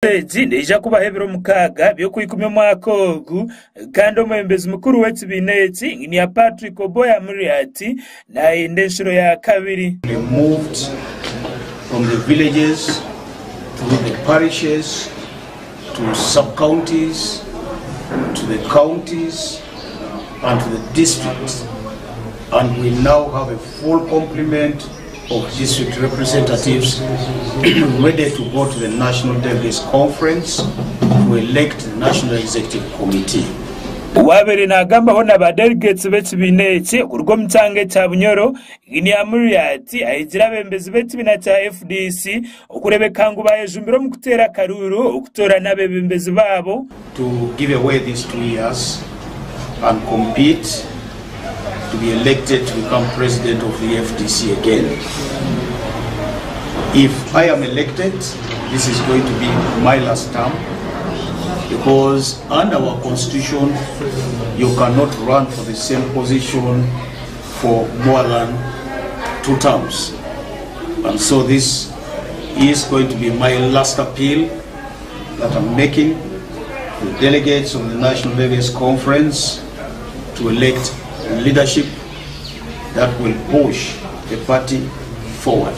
Egi neija kubaho ebiro mukaaga by'Okwikumi omwaka ogu kandi omwebembezi mukuru w'ekibiina eki, Engineer Patrick Oboi Amuriat nayenda enshuro ya kabiri. We moved from the villages through the parishes to sub-counties to the counties and to the districts and we now have a full complement of district representatives ready to go to the National Delegates Conference to elect the National Executive Committee. Owaabaire naagambaho na ba delegates b'ekibiina eki okuruga omu kyanga ekya Bunyoro, Ginia Muriat ahigire abeebembezi b'ekibiina kya FDC okureebeka ngu baayejumbira omu kuteera akaruuru okutoorana abeebembezi baabo. To give away these 2 years and compete to be elected to become president of the FDC again. If I am elected, this is going to be my last term because under our constitution, you cannot run for the same position for more than two terms. And so this is going to be my last appeal that I'm making to the delegates of the National Delegates Conference to elect leadership that will push the party forward.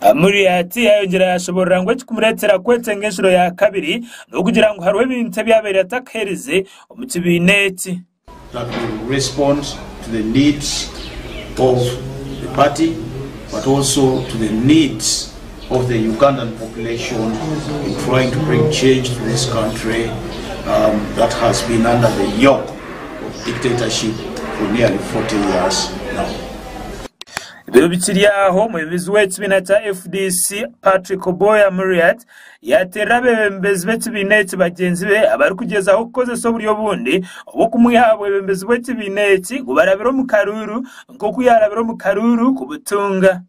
Amuriat yayongyera yashoborora ngu ekikumureetera kwetenga enshuro ya kabiri n'okugira ngu hariho ebintu ebi abaire atakaherize omu kibiina eki. That will respond to the needs of the party but also to the needs of the Ugandan population in trying to bring change to this country that has been under the yoke of dictatorship for nearly 40 years now. Ebiro bikiri aho, omwebembezi w'ekibiina kya FDC, Patrick Oboi Amuriat yaateerera abeebembezi b'ekibiina eki bagyenzi be abarikugyezaho kukozesa oburyo obundi obw'okumwiha aha bwebembezi bw'ekibiina eki ngu barabire omu karuuru nk'oku yaarabire omu karuuru kubutunga.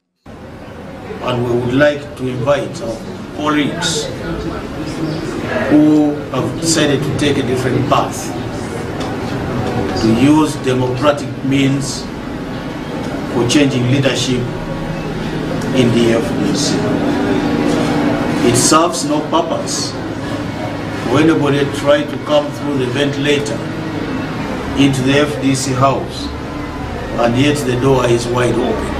And we would like to invite our colleagues who have decided to take a different path to use democratic means for changing leadership in the FDC. It serves no purpose for anybody try to come through the ventilator into the FDC house and yet the door is wide open.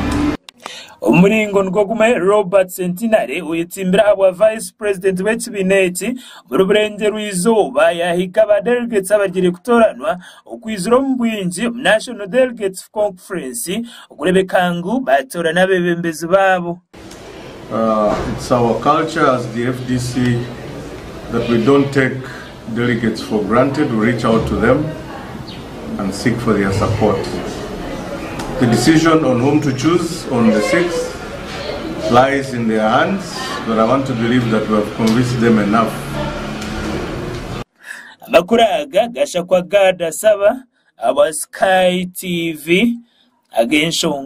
Omu muringo nigwo gumwe, Robert Centenary oyetsimbire ahabwa Vice President w'ekibiina eki omuri Burengyerwa-izooba yaahiga ba delegates abagiire kutooranwa okwizira omu bwingi omu National Delegates Conference okureebeka ngu baatoorana abeebembezi baabo. It's our culture as the FDC that we don't take delegates for granted, we reach out to them and seek for their support. The decision on whom to choose on the 6th lies in their hands, but I want to believe that we have convinced them enough. Amakuru aga gashakwa Gad Asaba aba Sky TV ag'enshonga.